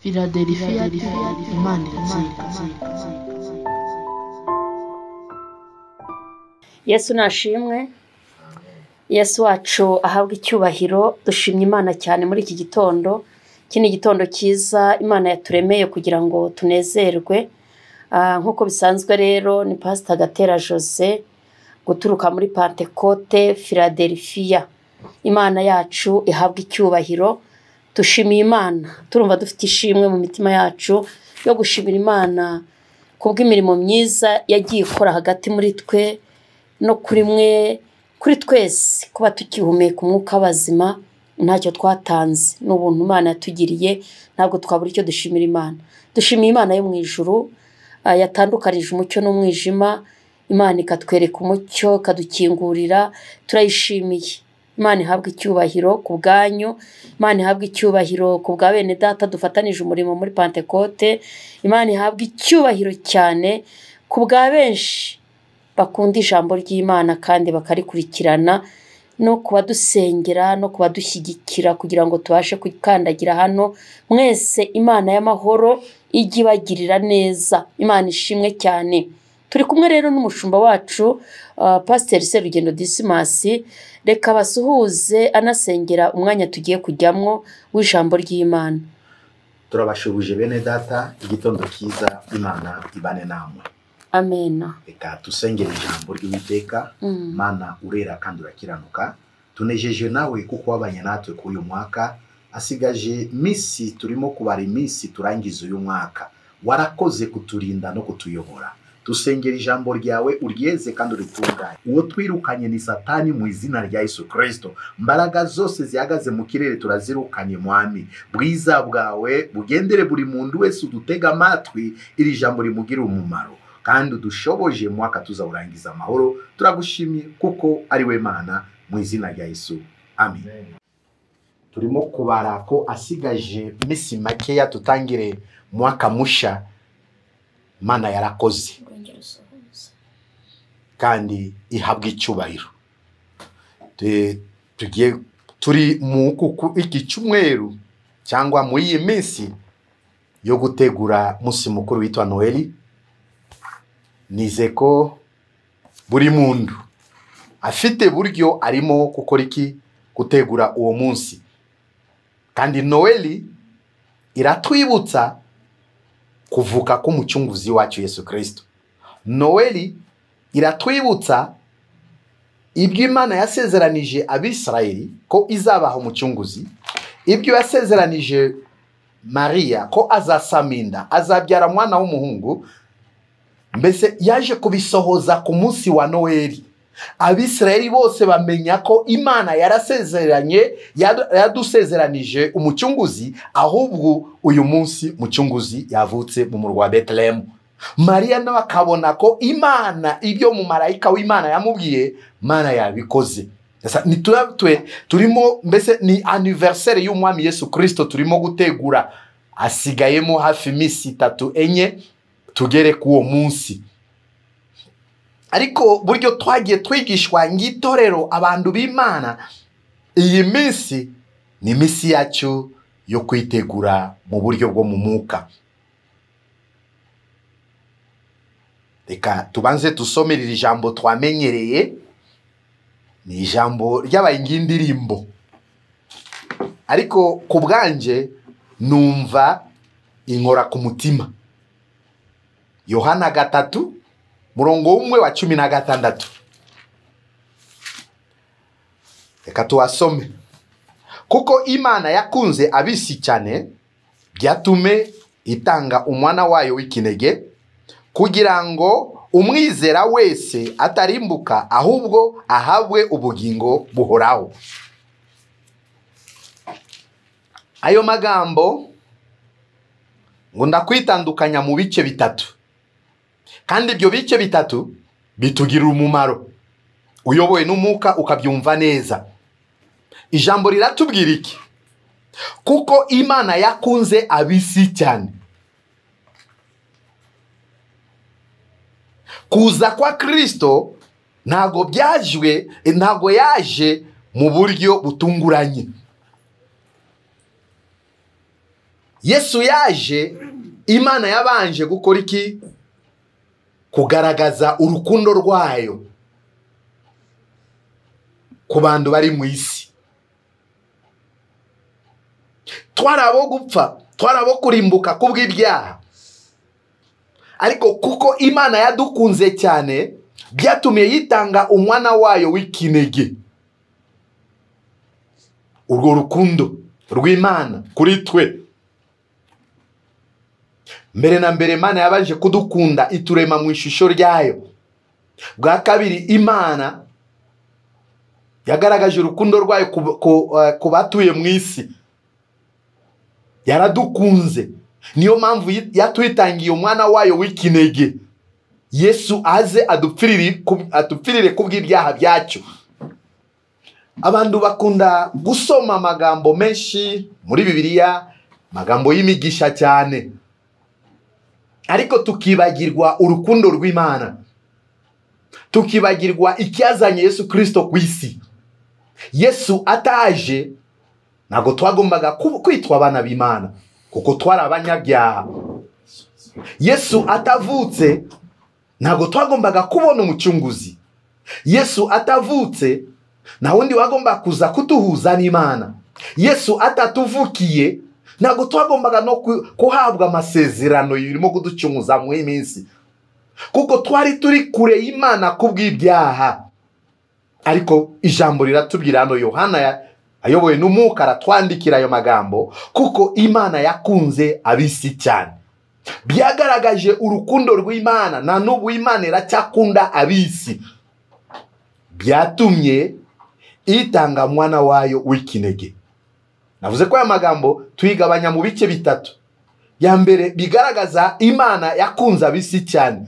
Philadelphia, Imana iratsinda. Yesu nashimwe. Yesu wacu ahabwa icyubahiro. Dushimye Imana cyane muri iki gitondo. Iki ni igitondo cyiza Imana yaturemeye kugira ngo tunezerwe. Nk'uko bisanzwe rero ni Pastor Gatera Jose guturuka muri Pantekote Philadelphia. Imana yacu ihabwa icyubahiro. Dushimiye Imana, turumva dufite ishimwe mu mitima yacu yo gushimira Imana kubw'imirimo myiza yagiye ikora hagati muri twe no kuri mwe, kuri twese, kuba tukihumeka umwuka w'abazima ntacyo twatanze, ni ubuntu Imana yatugiriye, ntabwo twabura icyo dushimira Imana. Dushimiye Imana yo mu ijuru yatandukanije umucyo n'umwijima, Imana ikatwereka umucyo, ikadukingurira, turayishimiye. Imana ihabwe icyubahiro ku bwanyu, Imana ihabwe icyubahiro ku bwa bene data dufatanije umurimo muri Pantekote, Imana ihabwe icyubahiro cyane ku bwa benshi bakunda ijambo ry'Imana kandi bakarikurikirana, no kubadusengera no kubadushyigikira kugira ngo tubashe gukandagira hano. Mwese Imana y'amahoro ijye ibagirira neza, Imana ishimwe cyane. Turi kumwe rero n'umushumba wacu Pasiteri Serugendo Dismas, reka basuhuze anasengera umwanya tugiye kujyamwo w'ijambo ry'Imana. Turabashuhuje bene data, igitondo cyiza, Imana ibane namwe. Amena. Reka dusengere ijambo ry'Uwiteka. Mana urera kandi urakiranuka, tunejeje nawe kuko wabanye natwe kuri uyu mwaka, asigaje misi turimo kubara iminsi turangiza uyu mwaka, warakoze kuturinda no kutuyobora. Dusengera ijambo ryawe uryeze kandi uritunganye. Uwo twirukanye ni Satani mu izina rya Yesu Kristo. Mbaraga zose zihagaze mu kirere turazirukanye Mwami. Bwiza bwawe bugendere buri muntu wese udutega amatwi, iri jambo rimugirire umumaro kandi udushoboje mwaka tuzawurangiza amahoro. Turagushimye kuko ari we Mana mu izina rya Yesu. Amen. Turimo kubara ko asigaje misi makeya tutangire mwaka musha. Mana yarakoze kandi ihabwa icyubahiro. Tugiye turi mu iki cyumweru cyangwa muri iyi minsi yo gutegura umunsi mukuru witwa Noheli. Nize ko buri muntu afite buryo arimo gukora iki, gutegura uwo munsi. Kandi Noheli iratwibutsa kuvuka k'umucunguzi wacu Yesu Kristo. Noheli iratwibutsa ibyo Imana yasezeranije Abisirayeli ko izabaha umucunguzi, ibyo yasezeranije Mariya ko azasaminda azabyara mwana w'umuhungu, mbese yaje kubisohoza ku munsi wa Noheli. Abisirayeli bose bamenya ko Imana yarasezeranye, yadusezeranije umucunguzi, ahubwo uyu munsi mucunguzi yavutse mu murwa wa Bethlehem. Mariya nawe akabona ko Imana ibyo mu marayika w'Imana yamubwiye, Imana yabikoze. Nitwe turimo, mbese ni anniversaire y'umwami Yesu Kristo turimo gutegura, asigayemo hafi iminsi 3 4 tugere ku uwo munsi. Ariko buryo twagiye twigishwa ngitorero abantu b'Imana, iyi minsi ni minsi yacu yo kwitegura mu buryo bwo mu mwuka. Reka tubanze tusomere iri jambo twamenyereye, ni ijambo ryabaye ng'indirimbo, ariko ku bwanje numva inkora ku mutima. Yohana 3 murongo 1:16. Reka tuwasome. Kuko Imana yakunze abisi cyane byatume itanga umwana wayo w'ikinege, kugira ngo umwizera wese atarimbuka ahubwo ahabwe ubugingo buhoraho. Ayo magambo ngo ndakwitandukanya mu bice bitatu, kandi ibyo bice bitatu bitugirira umumaro uyobowe n'umwuka ukabyumva neza. Ijambo riratubwira iki? Kuko Imana yakunze abisi cyane. Kuza kwa Kristo ntago byajwe, ntago yaje mu buryo butunguranye. Yesu yaje, Imana yabanje gukora iki? Kugaragaza urukundo rwayo ku bantu bari mu isi. Twari abo gupfa, twari abo kurimbuka kubw'ibyaha, ariko kuko Imana yadukunze cyane byatumye yitanga umwana wayo w'ikinege. Urwo rukundo rw'Imana kuri twe, mbere na mbere Imana yabanje kudukunda iturema mu ishusho ryayo. Bwa kabiri, Imana yagaragaje urukundo rwayo ku batuye mu isi, yaradukunze. Niyo mpamvu yatwitangiye umwana wayo w'ikinege, Yesu aze adupfirire kubw'ibyaha byacu. Abantu bakunda gusoma amagambo menshi muri Bibiliya, amagambo y'imigisha cyane, ariko tukibagirwa urukundo rw'Imana, tukibagirwa icyazanye Yesu Kristo ku isi. Yesu ataje ntabwo twagombaga kwitwa abana b'Imana kuko twari abanyabyaha. Yesu atavutse ntabwo twagombaga kubona umucunguzi. Yesu atavutse nta wundi wagomba kuza kuduhuza n'Imana. Yesu atatuvukiye ntabwo twagombaga no kuhabwa amasezerano irimo kuducunguza mu iminsi, kuko twari turi kure y'Imana kubw'ibyaha. Ariko ijambo riratubwira hano, Yohana ayobowe n'Umwuka aratwandikira ayo magambo, kuko Imana yakunze ab'isi cyane. Byagaragaje urukundo rw'Imana, na n'ubu Imana iracyakunda ab'isi. Byatumye itanga mwana wayo w'ikinege. Navuze ko aya magambo tuyigabanya mu bice bitatu. Ya mbere bigaragaza Imana yakunze ab'isi cyane.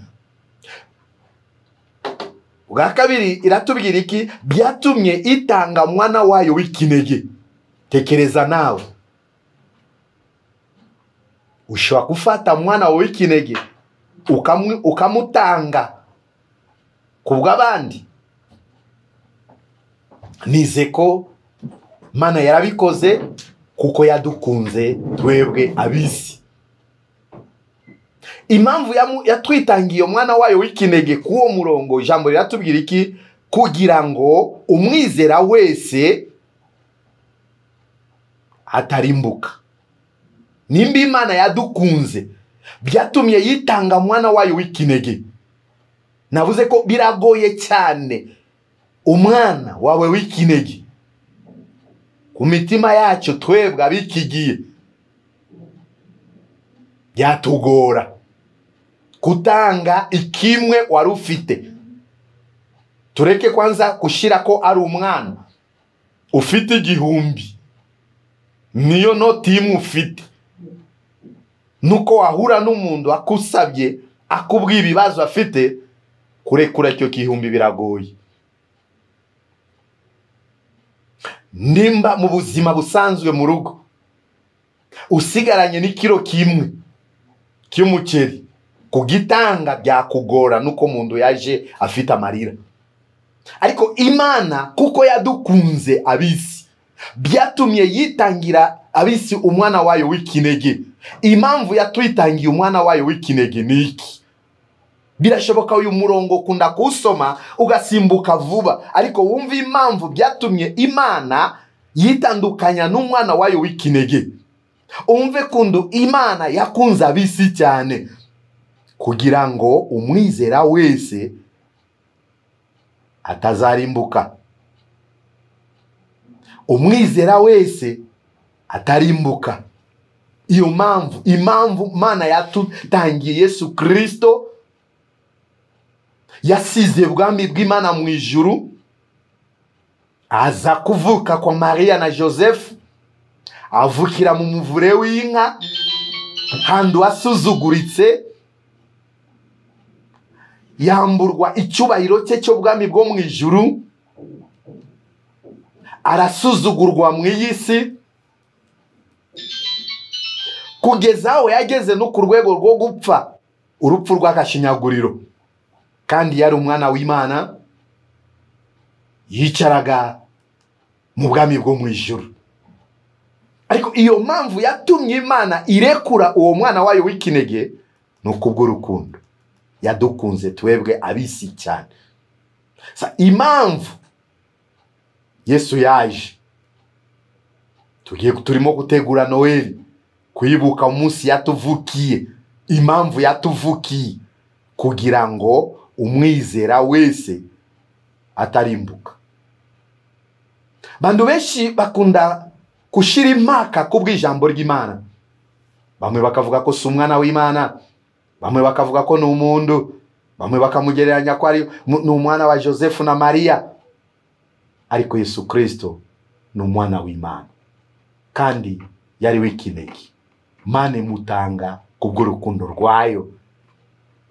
Bwa kabiri iratubwira iki? Byatumye itanga mwana wayo w'ikinege. Tekereza nawe, ushobora gufata mwana wawe w'ikinege ukamutanga kubw'abandi. Nize ko Mana yarabikoze kuko yadukunze twebwe ab'isi. Impamvu yatwitangiye umwana wayo w'ikinege k'uwo murongo, ijambo riratubwira iki? Kugira ngo umwizera wese atarimbuka. Nimba Imana yadukunze byatumye yitanga mwana wayo w'ikinege. Navuze ko biragoye cyane umwana wawe w'ikinege ku mitima yacu twebwe abikigiye byatugora kutanga ikimwe wari ufite. Tureke kwanza kushira ko ari umwana ufite 1000, niyo noti imwe ufite, nuko wahura n'umuntu akusabye akubwiye ibibazo afite, kurekura icyo 1000 biragoye. Nimba mu buzima busanzwe mu rugo usigaranye n'ikiro kimwe cy'umuceri, kugitanga byakugora nuko umuntu yaje afite amarira. Ariko Imana kuko yadukunze ab'isi byatumye yitangira ab'isi umwana wayo w'ikinege. Impamvu yatwitangiye umwana wayo w'ikinege ni iki? Birashoboka uyu murongo ukunda kuwusoma ugasimbuka vuba, ariko wumva impamvu byatumye Imana yitandukanya n'umwana wayo w'ikinege. Umve kundu Imana yakunze ab'isi cyane kugira ngo umwizera wese atazarimbuka. Umwizera wese atarimbuka. Iyo mpamvu, impamvu Mana yatutangiye Yesu Kristo, yasize ubwami bw'Imana mu ijuru, aza kuvuka kwa Maria na Joseph, avukira mu muvure w'inka, handu asuzuguritse, yamburwa icyubahiro cye cy'ubwami bwo mu ijuru, arasuzugurwa mu iyi si, kugeza aho yageze no ku rwego rwo gupfa urupfu rw'agashinyaguriro. Kandi yari umwana w'Imana, yicaraga mu bwami bwo mu ijuru. Ariko iyo mpamvu yatumye Imana irekura uwo mwana wayo w'ikinege ni ukubw'urukundo yadukunze twebwe abisi cyane. Impamvu Yesu yaje, tugiye turimo gutegura Noheli, kwibuka umunsi yatuvukiye. Impamvu yatuvukiye kugira ngo umwizera wese atarimbuka. Bantu benshi bakunda kushira impaka kubw'ijambo ry'Imana. Bamwe bakavuga ko si umwana w'Imana, bamwe bakavuga ko ni umuntu, bamwe bakamugereranya ko ari ni umwana wa Joseph na Maria. Ariko Yesu Kristo ni umwana w'Imana kandi yari w'ikinege. Imana imutanga kubw'urukundo rwayo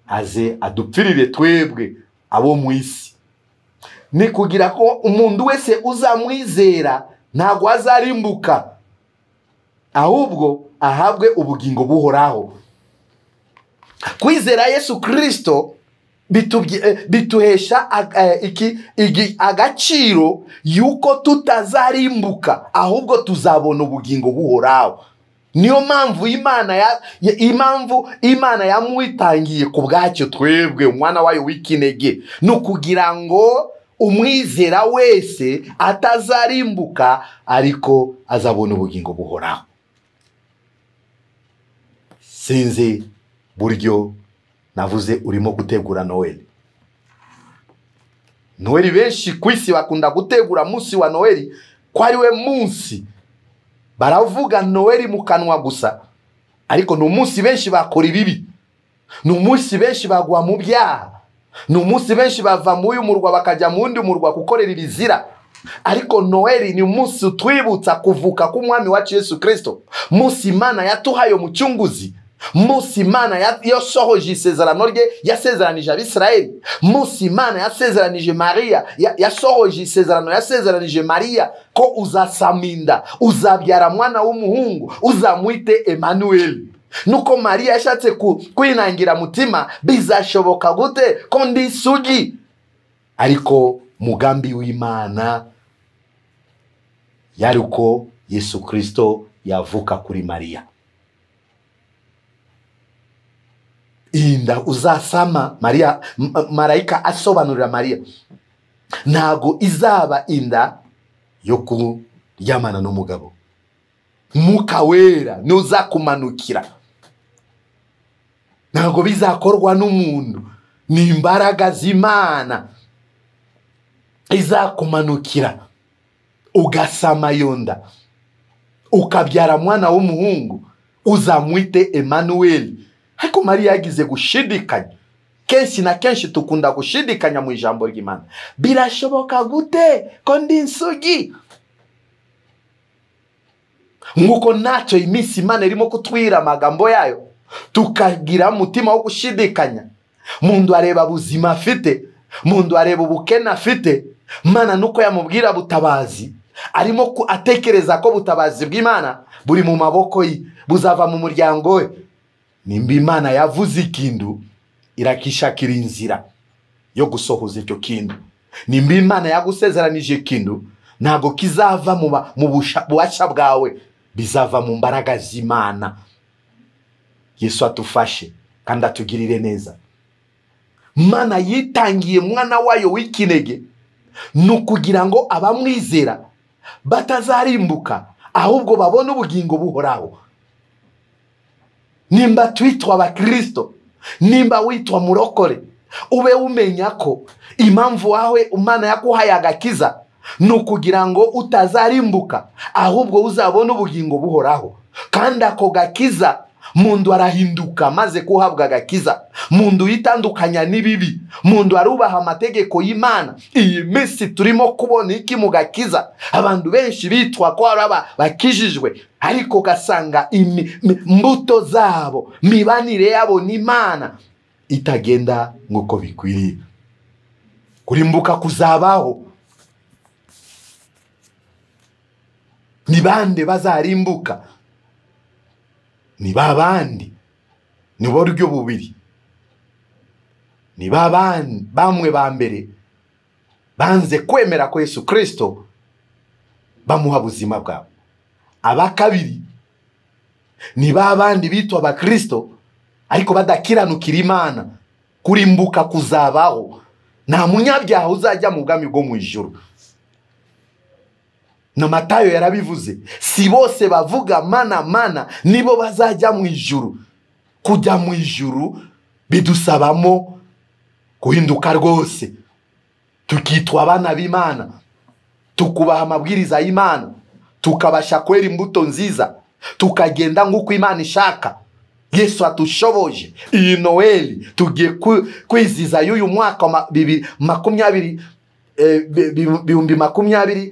aze adupfirire twebwe abo mu isi. Ni kugira ko umuntu wese uzamwizera ntabwo azarimbuka, ahubwo ahabwe ubugingo buhoraho. Kwizera Yesu Kristo bituhesha agaciro yuko tutazarimbuka, ahubwo tuzabona ubugingo buhoraho. Niyo mpamvu Imana yamwitangiye ku bwacyo twebwe umwana wayo w'ikinege, no kugira ngo umwizera wese atazarimbuka ariko azabona ubugingo buhoraho. Sinzi buryo navuze urimo gutegura Noheli. Noheli benshi ku isi bakunda gutegura munsi wa Noheli ko ari we munsi. Baravuga Noheli mu kanwa gusa, ariko ni umunsi benshi bakora ibibi, ni umunsi benshi bagwa mu byaha, ni umunsi benshi bava mu uyu murwa bakajya mu wundi murwa gukorera ibizira. Ariko Noheli ni umunsi utwibutsa kuvuka k'umwami wacu Yesu Kristo, munsi Imana yatuhaye umucunguzi, munsi Imana yasohoje isezerano rye yasezeranije Abisirayeli, munsi Imana yasezeranije Mariya, yasohoje isezerano yasezeranije Mariya ko uzasaminda, uzabyara mwana w'umuhungu, uzamwite Emmanuel. Nuko Mariya yashatse kwinangira mutima, bizashoboka gute ko ndi isugi? Ariko mugambi w'Imana yari uko Yesu Kristo yavuka kuri Mariya. Inda uzasama Maria, marayika asobanurira Maria, ntago izaba inda yo kuryamana n'umugabo. Mwuka wera nuzakumanukira, ntago bizakorwa n'umuntu, ni imbaraga z'Imana izakumanukira ugasama yonda ukabyara mwana w'umuhungu uzamwite Emmanuel. Ariko Mariya yagize gushidikanya. Kenshi na kenshi tukunda gushidikanya mu ijambo ry'Imana. Birashoboka gute ko ndi insugi? Nkuko ntacyo iminsi Imana irimo kutwira amagambo yayo, tukagira umutima wo gushidikanya. Mundu areba buzima afite, mundu areba ubukene afite. Mana nuko yamubwira butabazi, arimo atekereza ko butabazi bw'Imana buri mu maboko ye, buzava mu muryango we. Nimba Imana yavuze ikintu, irakishakira inzira yo gusohoza icyo kintu. Nimba Imana yagusezeranije ikintu, ntago kizava mu bubasha bwawe, bizava mu mbaraga z'Imana. Yesu atufashe kandi atugirire neza. Mana yitangiye mwana wayo w'ikinege ni kugira ngo abamwizera batazarimbuka, ahubwo babone ubugingo buhoraho. Nimba twitwa abakristo, nimba witwa murokore, ube umenya ko impamvu wawe Imana yakuhaye agakiza ni ukugira ngo utazarimbuka, ahubwo uzabone ubugingo buhoraho. Kandi ako gakiza mundu arahinduka maze kuhabwa agakiza, mundu yitandukanya n'ibibi, mundu arubaha amategeko y'Imana. Iyi minsi turimo kubona iki mu gakiza? Abantu benshi bitwa ko araba bakijijwe, ariko gasanga imbuto zabo, mibanire yabo n'Imana itagenda nk'uko bikwiriye. Kurimbuka kuzabaho. Ni bande bazarimbuka? Ni babandi, ni buryo bubiri. Ni babandi bamwe ba mbere banze kwemera ko Yesu Kristo bamuha buzima bwabo, Aba kabiri ni ba bandi bitwa abakristo ariko badakiranukira Imana. Kurimbuka kuzabaho, nta munyabyaha uzajya mu bwami bwo mu ijuru. Na Matayo yarabivuze, si bose bavuga mana mana nibo bazajya mu ijuru. Kujya mu ijuru bidusabamo guhinduka rwose, tukitwa abana b'Imana, tukubaha amabwiriza y'Imana, tukabasha kwera imbuto nziza, tukagenda nk'uko Imana ishaka. Yesu atushoboje. Iyi Noeli tugiye kwiziza y'uyu mwaka wa 2020 2020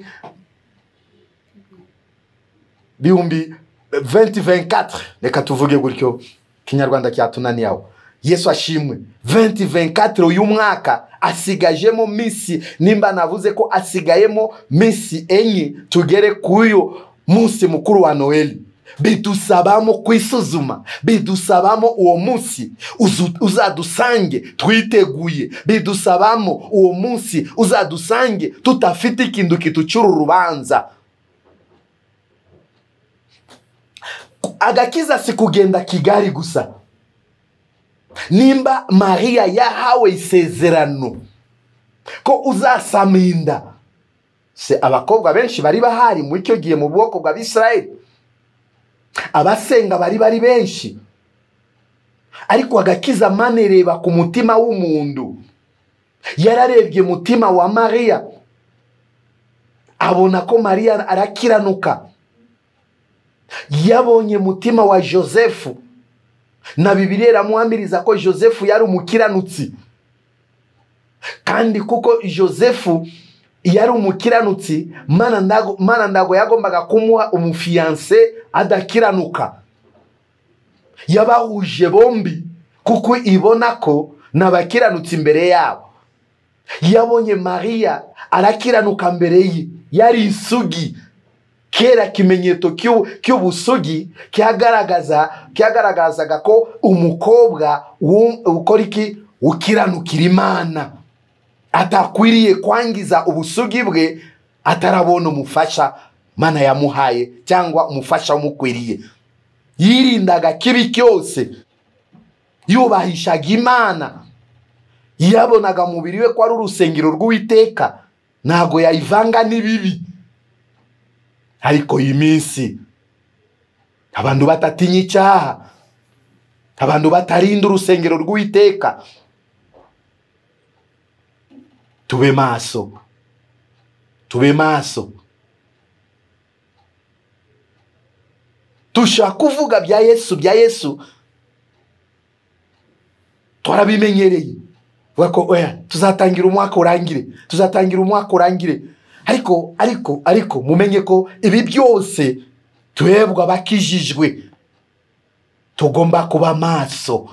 2024, reka tuvuge gutyo, Kinyarwanda cyatunaniye aho. Yesu ashimwe. 2024 uyu mwaka asigajemo minsi, nimba navuze ko asigayemo minsi 4 tugere kuyo munsi mukuru wa Noeli. Bidusabamo kwisuzuma, bidusabamo uwo munsi uzadusange twiteguye, bidusabamo uwo munsi uzadusange tutafite ikintu kitucura urubanza. Agakiza si kugenda Kigali gusa. Nimba Maria yahawe isezerano ko uzasaminda, se abakobwa benshi bari bahari mu icyo gihe mu bwoko bwa Israeli, abasenga bari benshi, ariko agakiza manereba ku mutima w'umuntu. Yararebye mutima wa Maria, abona ko Maria arakiranuka. Yabonye mutima wa Joseph, na Bibiliya iramuhamiriza ko Joseph yari umukiranutsi. Kandi kuko Joseph yari umukiranutsi, Mana ndago yagombaga kumuha umufiance adakiranuka. Yabahuje bombi kuko ibona ko nabakiranutsi imbere yabo. Yabonye Maria arakiranuka mbere ye, yari isugi. Kera kimenyetso cy'ubusugi cyagaragazaga ko umukobwa ukora iki, ukiranukira Imana, atakwiriye kwangiza ubusugi bwe atarabona umufasha Mana yamuhaye cyangwa umufasha umukwiriye. Yirindaga kibi cyose, yubahishaga Imana. Yabonaga umubiri we ko ari urusengero rw'Uwiteka, ntago yayivanga n'ibibi. Ariko iyi minsi abantu batatinya icyaha, abantu batarinda urusengero rw'Uwiteka, tube maso, tube maso. Dushaka kuvuga bya Yesu, bya Yesu twarabimenyereye, ko oya tuzatangira umwaka urangire, tuzatangira umwaka urangire. Ariko mumenye ko ibi byose twebwe abakijijwe tugomba kuba maso,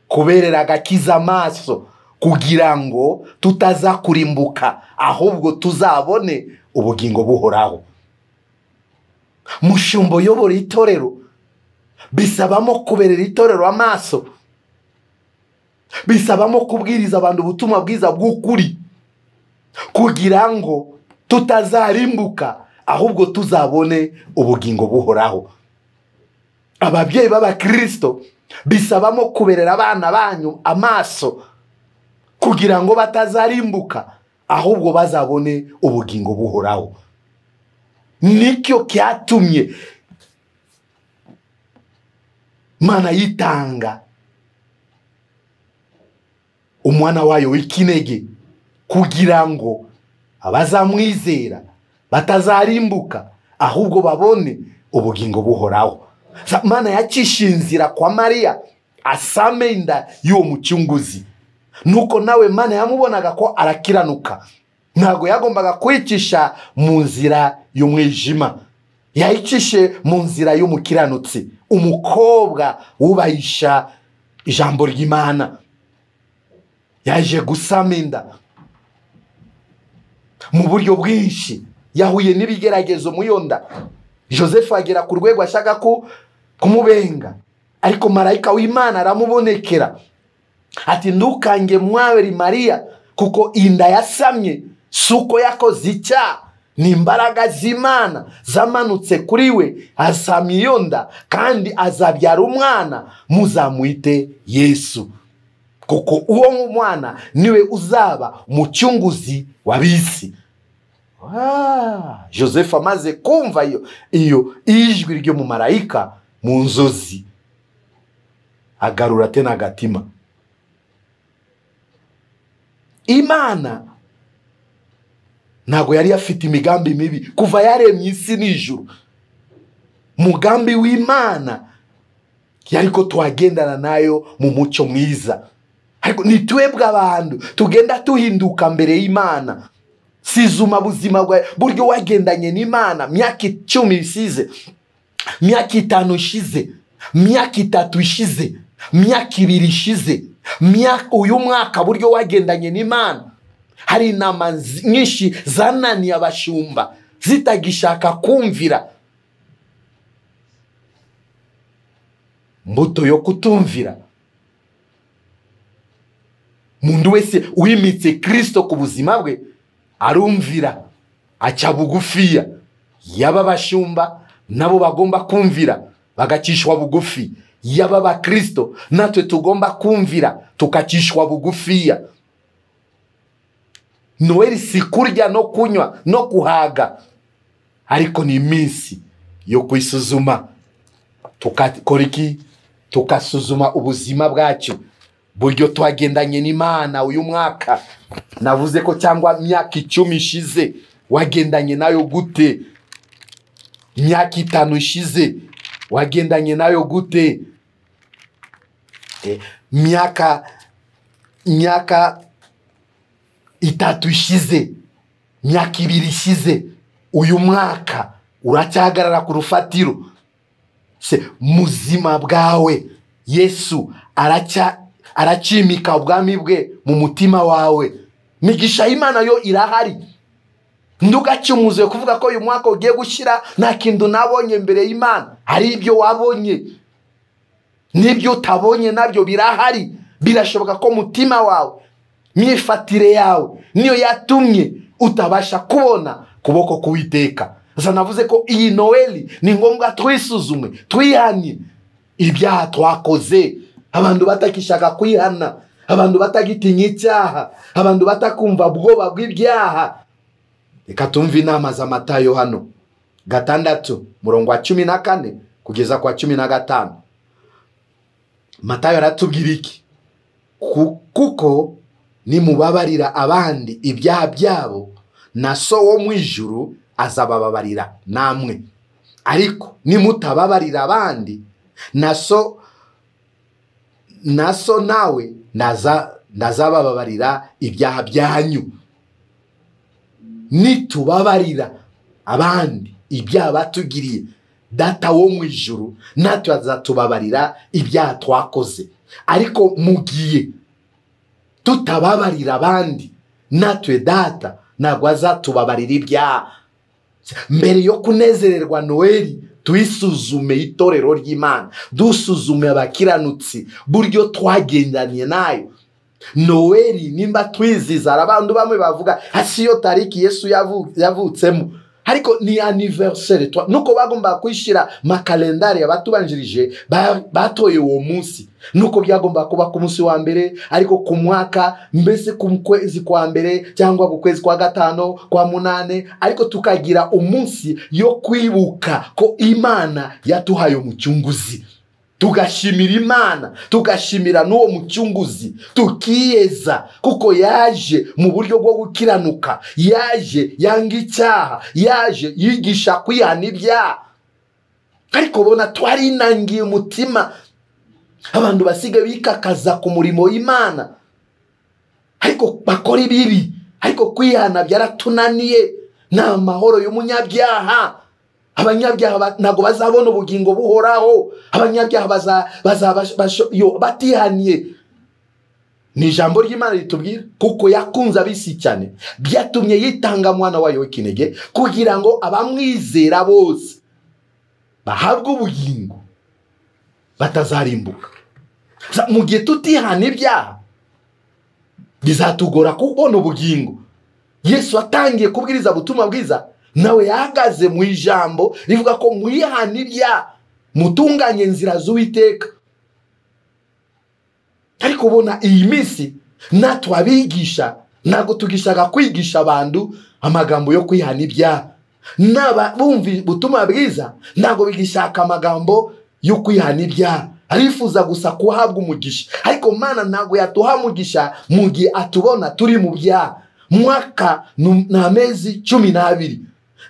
kuberera agakiza amaso, kugira ngo tutaza kurimbuka, ahubwo tuzabone ubugingo buhoraho. Mushumbo yobora itorero bisabamo kuberera itorero amaso, bisabamo kubwiriza abantu ubutumwa bwiza bw'ukuri, kugira ngo tutazarimbuka, ahubwo tuzabone ubugingo buhoraho. Ababyeyi b'abakristo bisabamo kuberera abana banyu amaso, kugira ngo batazarimbuka, ahubwo bazabone ubugingo buhoraho. Nicyo cyatumye Mana yitanga umwana wayo w'ikinege, kugira ngo abazamwizera batazarimbuka, ahubwo babone ubugingo buhoraho. Mana yacisha inzira kwa Maria asame inda y'uwo mucunguzi. Nuko nawe Mana yamubonaga ko arakiranuka, ntago yagombaga kwicisha mu nzira y'umwijima, yayicishe mu nzira y'umukiranutsi, umukobwa wubahisha ijambo ry'Imana. Yaje gusama inda mu buryo bwinshi, yahuye n'ibigeragezo mu yonda. Joseph agera ku rwego ashaka ko kumubenga, ariko marayika w'Imana aramubonekera ati ndukange mwaberi Maria, kuko inda yasamye suko yakoze icyaha, Ni imbaraga z'Imana zamanutse kuri we, asama iyo nda kandi azabyara umwana, muzamwite Yesu, kuko uwo mwana niwe uzaba umucunguzi w'ab'isi. Joseph amaze kumva iyo ijwi ryo mu marayika mu nzozi, agarura tena agatima. Imana ntabwo yari afite imigambi mibi kuva yaremye isi n'ijuru. Mugambi w'Imana yari ko twagendana nayo mu mucyo mwiza, ariko ni twebwe abantu tugenda tuhinduka mbere y'Imana. Sizuma buzima bwawe buryo wagendanye n'Imana myaka 10 ishize, myaka 5 ishize, myaka 3 ishize, myaka 2 ishize, uyu mwaka buryo wagendanye n'Imana. Hari inama nyinshi zananiye abashumba zitagishaka kumvira. Mbuto yo kutumvira. Mundu wese wimitse Kristo ku buzima bwe arumvira, aca bugufiya. Yaba bashumba nabo bagomba kumvira bagacishwa bugufi, yaba bakristo natwe tugomba kumvira tukacishwa bugufiya. Noheli si kurya no kunywa no kuhaga, ariko ni iminsi yo kwisuzuma, tukakora iki? Tukasuzuma ubuzima bwacu buryo twagendanye n'Imana uyu mwaka. Navuze ko cyangwa myaka 10 ishize wagendanye nayo gute? Myaka 5 ishize wagendanye nayo gute? Myaka 3 ishize, myaka 2 ishize, uyu mwaka uracyahagarara ku rufatiro. Se muzima bwawe Yesu aracimika ubwami bwe mu mutima wawe. Migisha y'Imana yo irahari. Ndugacumuze kuvuga ko uyu mwaka ugiye gushira nta kintu nabonye mbere y'Imana. Hari ibyo wabonye n'ibyo utabonye nabyo birahari. Birashoboka ko mutima wawe, myifatire yawe niyo yatumye utabasha kubona kuboko k'Uwiteka. Sasa navuze ko iyi Noheli ni ngombwa twisuzume, twihanye ibyaha twakoze. Abantu batakishaka kwihana, abantu batagitinya icyaha, abantu batakumva ubwoba bw'ibyaha. Reka tumve inama za Matayo hano 6 murongo wa 14 kugeza kwa 15. Matayo aratubwira iki? Kuko nimubabarira abandi ibyaha byabo, na so wo mu ijuru azabababarira namwe. Ariko nimutababarira abandi, na so nawe nazabababarira ibyaha byanyu. Nitubabarira abandi ibyaha batugiriye, Data wo mu ijuru natwe azatubabarira ibyaha twakoze. Ariko mugiye tutababarira abandi, natwe Data ntabwo azatubabarira ibyaha. Mbere yo kunezererwa Noheli, twisuzume itorero ry'Imana, dusuzume abakiranutsi buryo twagendanye nayo. Noheli nimba twiziza, abantu bamwe bavuga hasi yo tariki Yesu yavutsemo, ariko ni anniversaire. Nuko bagomba kwishira makalendari abatubanjirije batoye uwo munsi. Nuko byagomba kuba ku munsi wa mbere, ariko ku mwaka mbese ku kwezi kwa mbere cyangwa ku kwezi kwa 5 kwa 8, ariko tukagira umunsi yo kwibuka ko Imana yatuhaye umucunguzi. Tugashimira Imana, tugashimira n'uwo mucunguzi, tukiyeza kuko yaje mu buryo bwo gukiranuka, yaje yanga icyaha, yaje yigisha kwihana ibyaha. Ariko bona twarinangiye umutima, abantu basigaye bikakaza ku murimo w'Imana, ariko bakora ibibi, ariko kwihana byaratunaniye. Nta mahoro y'umunyabyaha. Abanyabyaha ntabwo bazabona ubugingo buhoraho. Abanyabyaha batihaniye. Ni ijambo ry'Imana ritubwira kuko yakunze ab'isi cyane, byatumye yitanga mwana wayo w'ikinege kugira ngo abamwizera bose bahabwe ubugingo batazarimbuka. Mu gihe tutihana ibyaha bizatugora kubona ubugingo. Yesu atangiye kubwiriza ubutumwa bwiza, Nawe yahagaze mu ijambo rivuga ko mwihana ibyaha, mutunganye inzira z'Uwiteka. Ariko ubona iyi minsi natwe abigisha ntabwo tugishaga kwigisha abantu amagambo yo kwihana ibyaha. Naba bumva ubutumwa bwiza ntabwo bigishaka amagambo yo kwihana ibyaha, arifuza gusa kuhabwa umugisha. Ariko Mana ntabwo yatuha umugisha mu gihe atubona turi mu byaha. Mwaka ni amezi 12,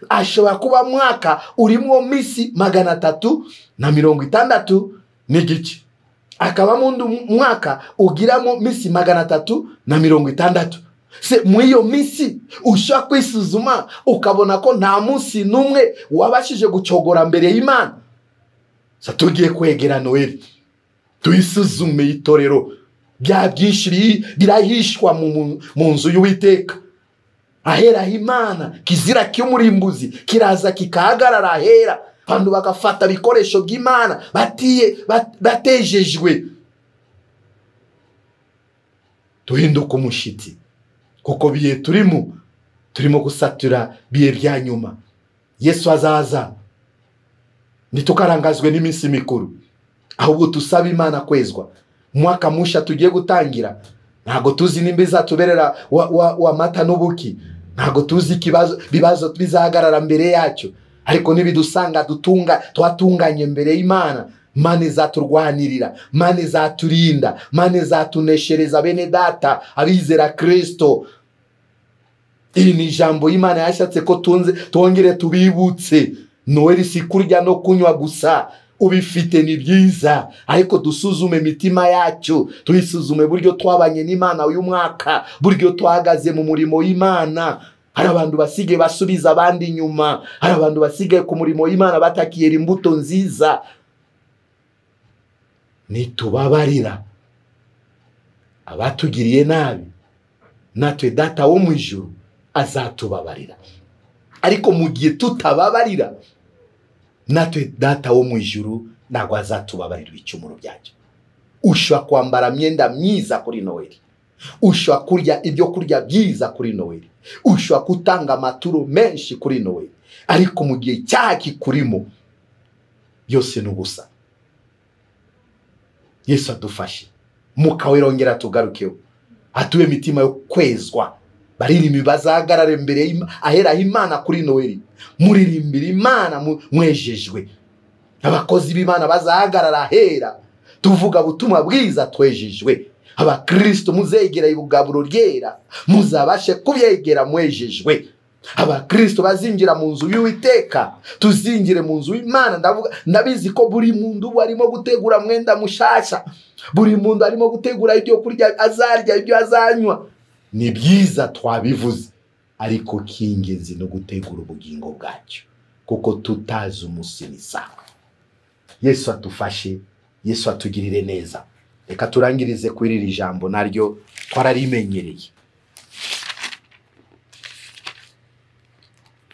ashobora kuba mwaka urimo minsi 360 n'igice, akabamo undi mwaka ugiramo minsi 360. Se muri iyo minsi ushobora kwisuzuma ukabona ko nta munsi n'umwe wabashije gucogora mbere y'Imana. Sa tugiye kwegera Noheli, tuyisuzume itorero bya byinshi birahishwa mu nzu y'Uwiteka. Ahera Imana kizira cy'umurimbuzi kiraza kikahagarara ahera, abantu bagafata ibikoresho by'Imana batejejwe. Duhinduka umushitsi, kuko biye turimo gusatura biye bya nyuma. Yesu azaza, ntitukarangazwe n'iminsi mikuru, ahubwo tusaba Imana kwezwa. Mwaka musha tugiye gutangira ntago tuzi nimba izatuberera wa mata n'ubuki, ntago tuzi ibibazo bizahagarara mbere yacyo, ariko nibidusanga twatunganye mbere y'Imana, Mana izaturwanirira, Mana izaturinda, Mana izatuneshereza bene data abizera Kristo. Iri ni ijambo Imana yashatse ko twongere tubibutse. Noheli si kurya no kunywa gusa, ubifite ni byiza, ariko dusuzume imitima yacu, tuyisuzume buryo twabanye n'Imana uyu mwaka, buryo twahagaze mu murimo w'Imana. Hari abantu basigaye basubiza abandi inyuma, hari abantu basigaye ku murimo w'Imana batakiyera imbuto nziza. Nitubabarira abatugiriye nabi, natwe Data wo mu ijuru azatubabarira. Ariko mu gihe tutababarira, natwe Data wo mu ijuru ntabwo azatubabarira ibicumuro byacu. Ushobora kwambara myenda myiza kuri Noheli, ushobora kurya ibyo kurya byiza kuri Noheli, ushobora gutanga amaturo menshi kuri Noheli, ariko mu gihe cyaha kikurimo byose ni ubusa. Yesu adufashe, Mwuka Wera ongera tugarukeho, atuwe imitima yo kwezwa. Baririmbi bazahagarare mbere ahera Imana kuri Noheli, muririmbira Imana mwejejwe. Abakozi b'Imana bazahagarara ahera, tuvuga ubutumwa bwiza twejejwe. Abakristo muzegera ibugaburo ryera, muzabashe kubyegera mwejejwe. Abakristo bazinjira mu nzu y'Uwiteka, tuzingire mu nzu y'Imana. Ndavuga, ndabizi ko buri muntu arimo gutegura mwenda mushasha, buri muntu arimo gutegura ibyo kurya azarya, ibyo azanywa. Ni byiza twabivuze, ariko kingenzi no gutegura ubugingo bwacu, kuko tutazi umunsi n'isaha. Yesu atufashe, Yesu atugirire neza. Reka turangirize kuri iri jambo naryo twararimenyereye.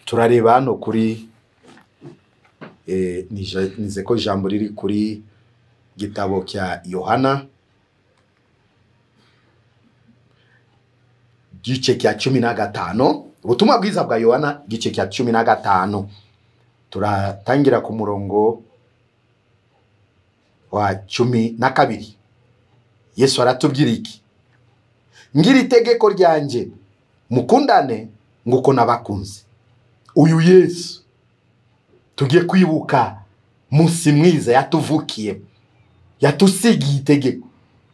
Turareba hano kuri nize ko ijambo riri kuri gitabo cya Yohana gice cya 15, ubutumwa bwiza bwa Yohana gice cya 15. Turatangira ku murongo wa 12. Yesu aratubwira iki? Ngira itegeko ryanjye, mukundane nguko nabakunze. Uyu Yesu tugiye kwibuka munsi mwiza yatuvukiye, yatusigiye itegeko.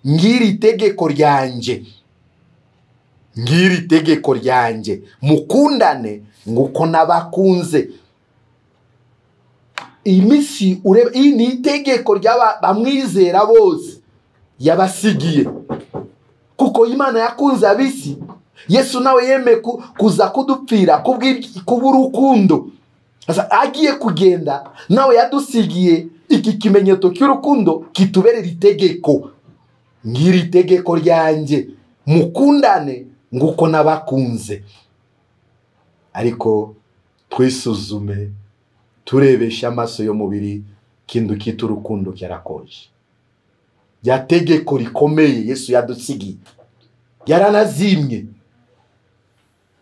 Ngira itegeko ryanjye, ngira itegeko ryanjye, mukundane nguko nabakunze. Iyi minsi ureba, iyi ni itegeko ry'abamwizera bose yabasigiye, kuko Imana yakunze abisi. Yesu nawe yemeye kuza kudupfira kubw'urukundo. Agiye kugenda nawe yadusigiye iki kimenyetso cy'urukundo kituberera itegeko. Ngira itegeko ryanjye, mukundane nguko nabakunze. Ariko twisuzume, turebeshe amaso y'umubiri, kindu kita urukundo cyarakonje. Ya tegeko rikomeye Yesu yadusigiye yaranazimye.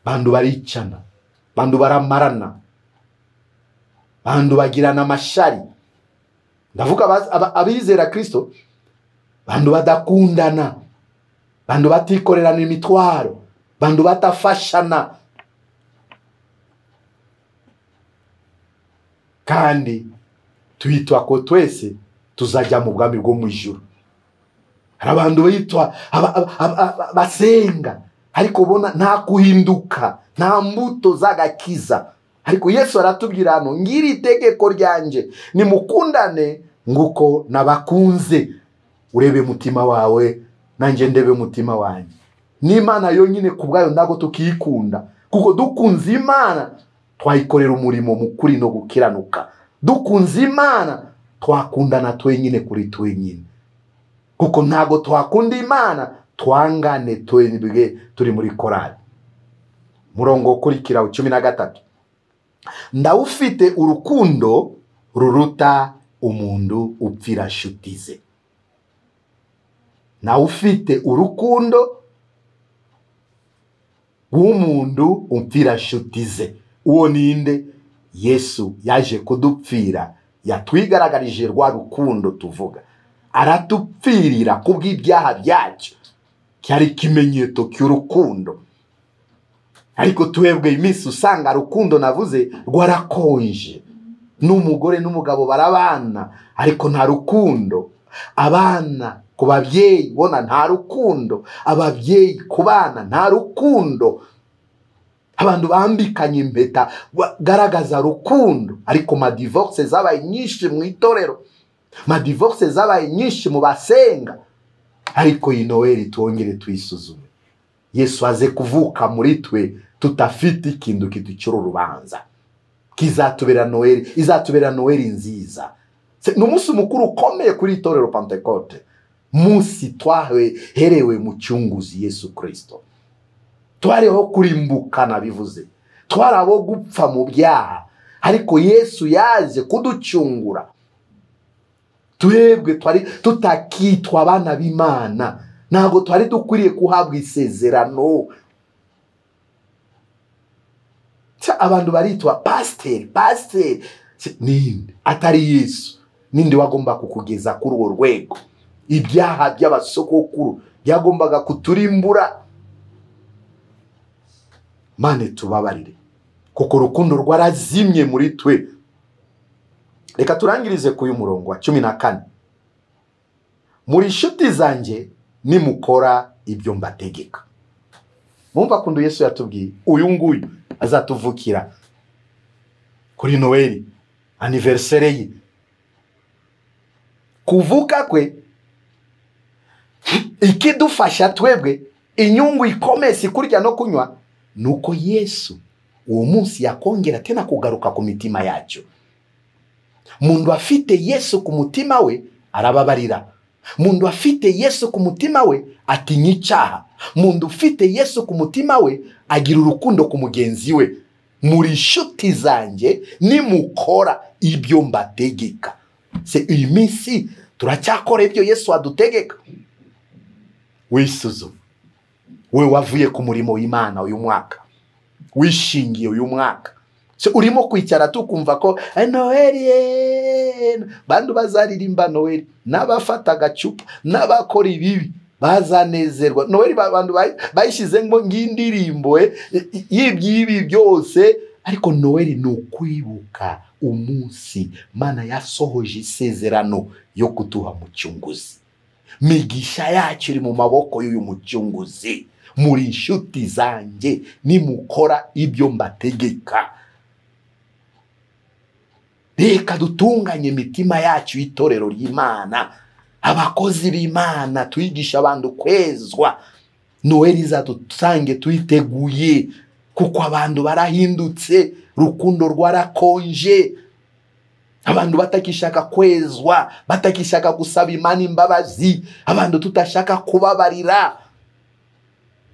Bantu baricana, Bantu baramarana, bantu bagirana amashari. Ndavuga abizera Kristo, bantu badakundana, bantu batikorerana imitwaro, bantu batafashana. Kandi twitwa ko twese tuzajya mu bwami bwo mu ijuru. Hari abantu bitwa basenga ariko ubona nta kuhinduka, nta mbuto z'agakiza. Ariko Yesu aratubwira hano, ngira itegeko ryanjye, nimukundane nguko nabakunze. Urebe mutima wawe nanjye ndebe mutima wanjye. N'Imana yonyine ku bwayo ntabwo tukikunda, kuko dukunze Imana twayikorera umurimo mukuri no gukiranuka. Dukunze Imana twakundana twenyine kuri twenyine, kuko ntabwo twakunda Imana twangane twebwe turi muri korali. Murongo ukurikira 13, ndawufite urukundo ruruta umuntu upfira nshuti ze. Nawufite urukundo rw'umuntu upfira nshuti ze. Uwo ninde? Yesu yaje kudupfira, yatwigaragarije rwa rukundo tuvuga, aratupfirira kubw'ibyaha byacu. Cyari ikimenyetso cy'urukundo. Ariko twebwe iminsi usanga rukundo navuze rwarakonje. N'umugore n'umugabo barabana ariko nta rukundo. Abana ku babyeyi bona nta rukundo, ababyeyi ku bana nta rukundo. Abantu bambikanye impeta bagaragaza rukundo, ariko ma divorce zabaye nyinshi mu itorero, ma divorce zabaye nyinshi mu basenga. Ariko iyi Noheli twongere tuyisuzume. Yesu aze kuvuka muri twe tutafite ikintu kiducira urubanza. Kizatubera Noheli, izatubera Noheli nziza. Ni umunsi mukuru ukomeye kuri itorero Pentecote, munsi twaherewe mu cyunguzi Yesu Kristo. Twariho kurimbukana bivuze, twarabo gupfa mu byaha, ariko Yesu yaje kuducungura. Twebwe twari tutakitwa abana b'Imana, ntabwo twari dukwiriye kuhabwa isezerano. Abantu baritwa pasiteri, pasiteri ninde atari Yesu? Ninde wagomba kukugeza kuri urwo rwego? Ibyaha by'abasokokuru byagombaga kuturimbura. Mane tubabarire, kuko urukundo rwarazimye muri twe. Reka turangirize ku murongo wa 14. Muri inshuti zanjye nimukora ibyo mbategeka. Mumva kundu Yesu yatubwiye, uyu nguyu azatuvukira kuri Noheli, anniversaire ye. Kuvuka kwe ikidufasha twebwe inyungu ikomeye kurya no kunywa, nuko Yesu uwo munsi yakongera tena kugaruka ku mitima yacu. Mundu afite Yesu ku mutima we arababarira. Mundu afite Yesu ku mutima we atinya icyaha. Mundu ufite Yesu ku mutima we agira urukundo ku mugenzi we. Muri inshuti zanjye nimukora ibyo mbategeka. Se iyi minsi turacyakora ibyo Yesu adutegeka. Wisuzume we wavuye ku murimo w'Imana uyu mwaka, wishingiye uyu mwaka. Se urimo kwicara tukumva ko Noheli bandu bazaririmba Noheli, n'abafata agacupa n'abakora ibibi bazanezerwa. Noheli bandu bayishize ngo ngindirimbo y'ibyibi byose, ariko Noheli ni ukwibuka umunsi Mana yasohoje isezerano yo kuduha mucyunguzi. Migisha yacu iri mu maboko y'uyu mucyunguzi. Muri inshuti zanjye nimukora ibyo mbategeka. Reka dutunganye imitima yacu y'itorero ry'Imana, abakozi b'Imana, twigisha abantu kwezwa. Noheli izadusange tuyiteguye, kuko abantu barahindutse, rukundo rwarakonje. Abantu batakishaka kwezwa, batakishaka gusaba Imana imbabazi, abantu tutashaka kubabarira.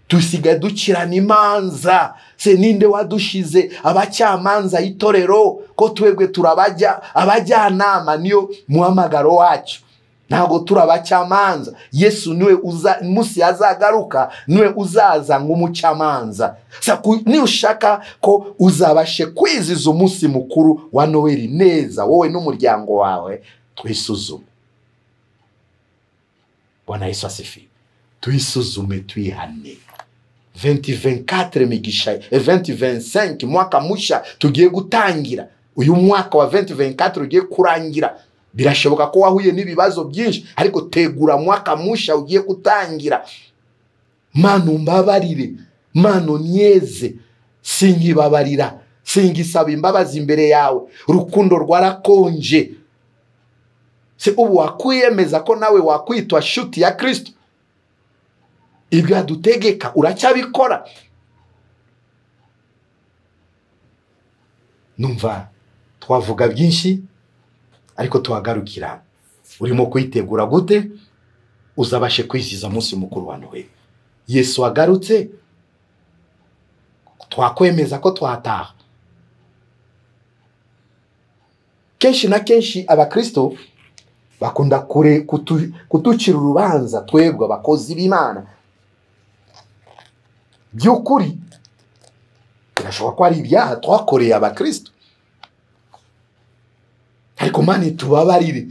Tusigaye dukirana imanza. Se ninde wadushize abacamanza itorero ko twebwe turabajya abajyanama? Niyo muhamagaro wacu. Ntabwo turi abacamanza. Yesu niwe uza munsi azagaruka, niwe uzaza nk'umucamanza. Niushaka ko uzabashe kwiziza umunsi mukuru wa Noheli neza wowe n'umuryango wawe, twisuzume. Bwana Yesu asifiwe. Twisuzume, twihane. 2024 migisha, 2025 mwaka musha tugiye gutangira. Uyu mwaka wa 2024 ugiye kurangira. Birashoboka ko wahuye n'ibibazo byinshi, ariko tegura mwaka musha ugiye gutangira. Mana umbabarire, Mana unyeze, sinkibabarira, singisaba imbabazi imbere yawe. Urukundo rwarakonje. Se ubu wakwiyemeza ko nawe wakwitwa shuti ya Kristo? Ibyo adutegeka uracyabikora? Numva twavuga byinshi, ariko tuhagarukira. Urimo kwitegura gute uzabashe kwiziza umunsi mukuru wa Noheli? Yesu agarutse, twakwemeza ko twataha. Kenshi na kenshi abakristo bakunda kutucira urubanza twebwe abakozi b'Imana. By'ukuri birashoboka ko ari ibyaha twakoreye abakristo, ariko Mana tubabarire.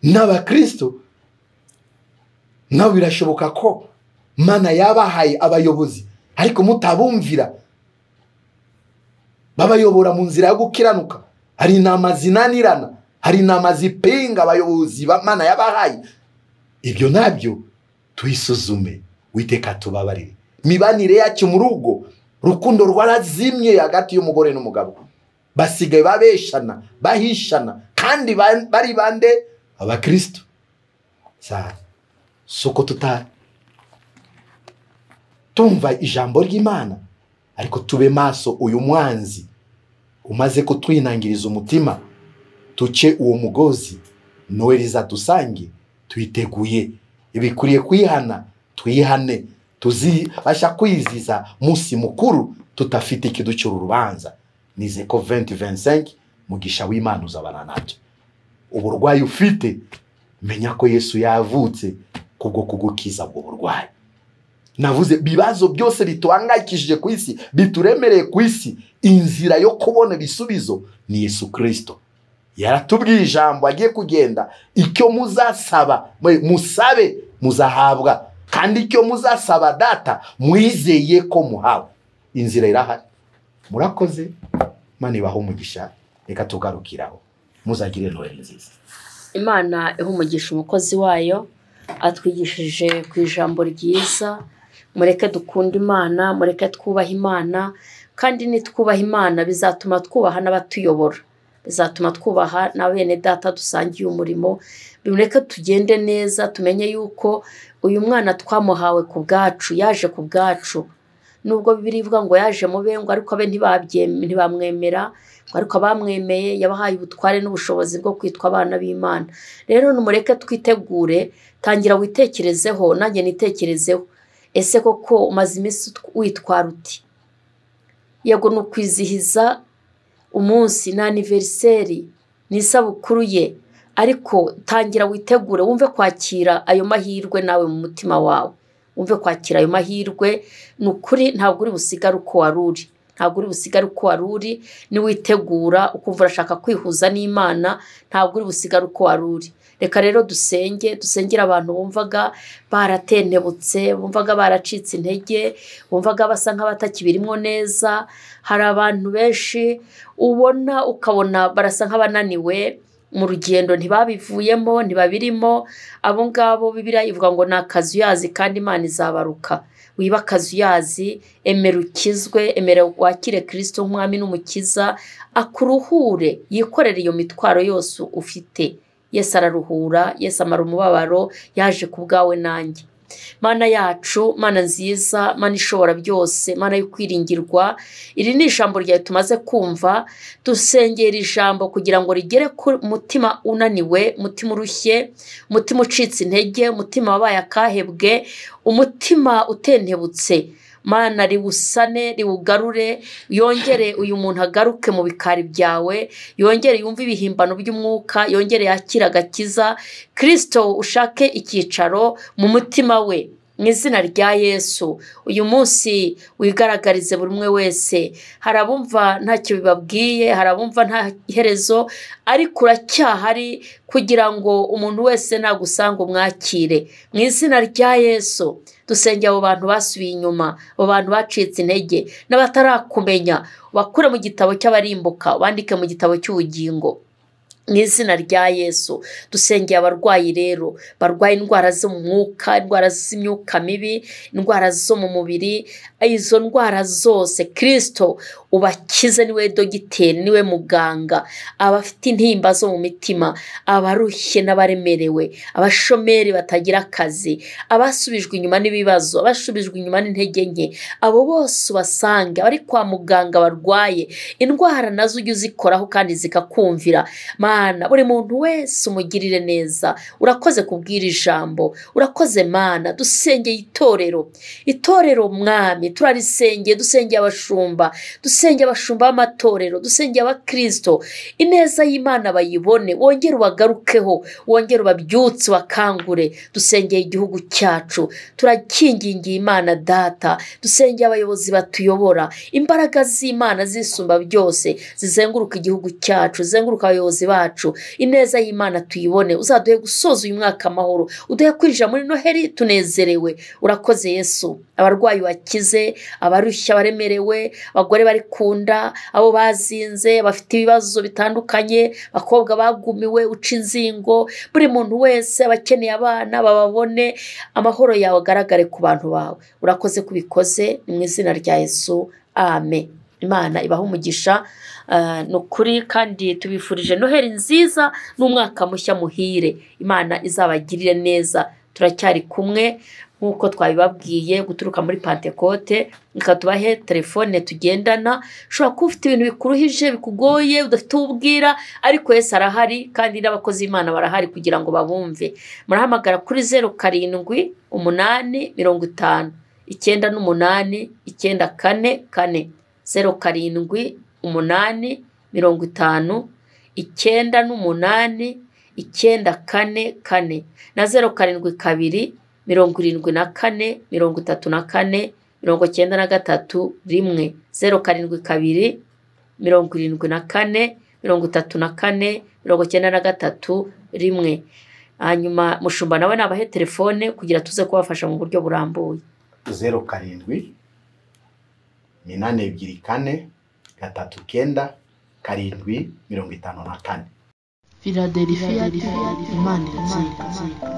N'abakristo nabo birashoboka ko Mana yabahaye abayobozi, ariko mutabumvira, babayobora mu nzira yo gukiranuka. Hari inama zinanirana, hari inama zipinga abayobozi ba Mana yabahaye. Ibyo nabyo tuyisuzume, Uwiteka tubabarire. Mibanire yacu mu rugo, rukundo rwarazimye hagati y'umugore n'umugabo. Basigaye babeshana, bahishana, kandi bari bande? Abakristo. Soko tuta tumva ijambo ry'Imana, ariko tube maso uyu mwanzi umaze kutwinangiriza umutima, tuce uwo mugozi. Noheli izadusange twiteguye, ibikwiriye kwihana twihane, tuzibasha kwiziza munsi mukuru tutafite ikiducira urubanza. Nize ko 2025 mugisha w'Imana uzabana natwe. Uburwayi ufite, menya ko Yesu yavutse kubwo kugukiza ubwo burwayi. Navuze bibazo byose bituhangayikishije ku isi, bituremereye ku isi, inzira yo kubona ibisubizo ni Yesu Kristo. Yaratubwiye ijambo agiye kugenda, icyo muzasaba musabe muzahabwa, kandi icyo muzasaba data mwizeye ko muhawe. Inzira irahari. Murakoze, Imana ibahe umugisha. Reka tugarukiraho. Muzagire Noheli nziza. Imana iha umugisha umukozi wayo, atwigishije ku ijambo ryiza. Mureke dukunde Imana, mureke twubaha Imana, kandi nitwubaha Imana bizatuma twubaha n'abatuyobora, bizatuma twubaha na bene data dusangiye umurimo. Mureke tugende neza, tumenye yuko uyu mwana twamuhawe ku bwacu, yaje ku bwacu. Nubwo Bibiliya ivuga ngo yaje mu be, ngo ariko abe ntibamwemera, ngo ariko abamwemeye yabahaye ubutware n'ubushobozi bwo kwitwa abana b'Imana. Rero nimureke twitegure, tangira witekerezeho, nanjye nitekerezeho. Ese koko umaze iminsi witwara uti? Yego, ni ukwizihiza umunsi na anniversaire, ni isabukuru ye, ariko tangira witegure, wumve kwakira ayo mahirwe nawe mu mutima wawe. Wumve kwakira ayo mahirwe. Ni ukuri ntabwo uri busigare uko wari uri, ntabwo uri busigare uko wari uri. Niwitegura ukumva urashaka kwihuza n'Imana, ntabwo uri busigare uko wari uri. Reka rero dusenge, dusengere abantu bumvaga baratentebutse, bumvaga baracitse intege, bumvaga basa nk'abatakibirimo neza. Hari abantu benshi ubona ukabona barasa nk'abananiwe mu rugendo, ntibabivuyemo, ntibabirimo. Abo ngabo Bibiliya ivuga ngo ni akazuyazi, kandi Imana izabaruka. Wiba akazuyazi, emera ukizwe, emera wakire Kristo nk'umwami n'umukiza, akuruhure, yikorere iyo mitwaro yose ufite. Yesu araruhura, Yesu amara umubabaro, yaje ku bwawe nanjye. Mana yacu, Mana nziza, Mana ishobora byose, Mana yo kwiringirwa, iri ni ijambo ryawe tumaze kumva. Dusengera ijambo kugira ngo rigere ku mutima unaniwe, umutima urushye, umutima ucitse intege, umutima wabaye akahebwe, umutima utentebutse. Mana riwusane, riwugarure, yongere uyu muntu agaruke mu bikari byawe, yongere yumve ibihimbano by'umwuka, yongere yakire agakiza. Kristo ushake icyicaro mu mutima we, mu izina rya Yesu. Uyu munsi wigaragarize buri umwe wese. Hari abumva ntacyo bibabwiye, hari abumva nta herezo, ariko uracyahari kugira ngo umuntu wese nagusanga umwakire. Mu izina rya Yesu dusengera abo bantu basubiye inyuma, abo bantu bacitse intege n'abatarakumenya, bakure mu gitabo cy'abarimbuka, bandike mu gitabo cy'ubugingo. Mu izina rya Yesu dusengeye abarwayi rero, barwaye indwara zo mu mwuka, indwara z'imyuka mibi, indwara zo mu mubiri, izo ndwara zose Kristo ubakize, niwe dogiteri, niwe muganga. Abafite intimba zo mu mitima, abarushye n'abaremerewe, abashomeri batagira akazi, abasubijwe inyuma n'ibibazo, abasubijwe inyuma n'intege nke, abo bose ubasange. Abari kwa muganga barwaye indwara nazo ujye uzikoraho kandi zikakumvira. Mana, buri muntu wese umugirire neza. Urakoze kubwira ijambo, urakoze Mana. Dusengeye itorero, itorero Mwami turarisengeye, dusengeye abashumba, dusengeye abashumba b'amatorero, dusengeye abakristo. Ineza y'Imana bayibone, wongere ubagarukeho, wongere ubabyutse, ubakangure. Dusengeye igihugu cyacu, turakingingiye Imana Data. Dusengeye abayobozi batuyobora, imbaraga z'Imana zisumba byose zizenguruka igihugu cyacu, zizenguruka abayobozi bacu. Ineza y'Imana tuyibone, uzaduhe gusoza uyu mwaka amahoro, uduhe kwinjira muri Noheli tunezerewe. Urakoze Yesu. Abarwayi bakize, abarushye, abaremerewe, abagore bari ku nda, abo bazinze, bafite ibibazo bitandukanye, abakobwa bagumiwe, uca inzingo, buri muntu wese, abakeneye abana bababone. Amahoro yawe agaragare ku bantu bawe. Urakoze kubikoze, ni mu izina rya Yesu, amen. Imana ibahe umugisha. Ni ukuri kandi tubifurije Noheli nziza n'umwaka mushya muhire. Imana izabagirire neza. Turacyari kumwe nk'uko twabibabwiye guturuka muri Pantekote. Reka tubahe telefone tugendana. Ushobora kuba ufite ibintu bikuruhije, bikugoye, udafite uwo ubwira, ariko Yesu arahari kandi n'abakozi b'Imana barahari kugira ngo babumve. Murahamagara kuri 0 7 8 50 98 94 4, 0 7 8 50 98 94 4 na 0 7 2 74 34 93 1, 0 7 2 74 34 93 1. Hanyuma mushumba nawe nabahe telefone kugira tuze kubafasha mu buryo burambuye. 0 7 8 2 4 3 9 7 54. Philadelphia, Imana iratsinda.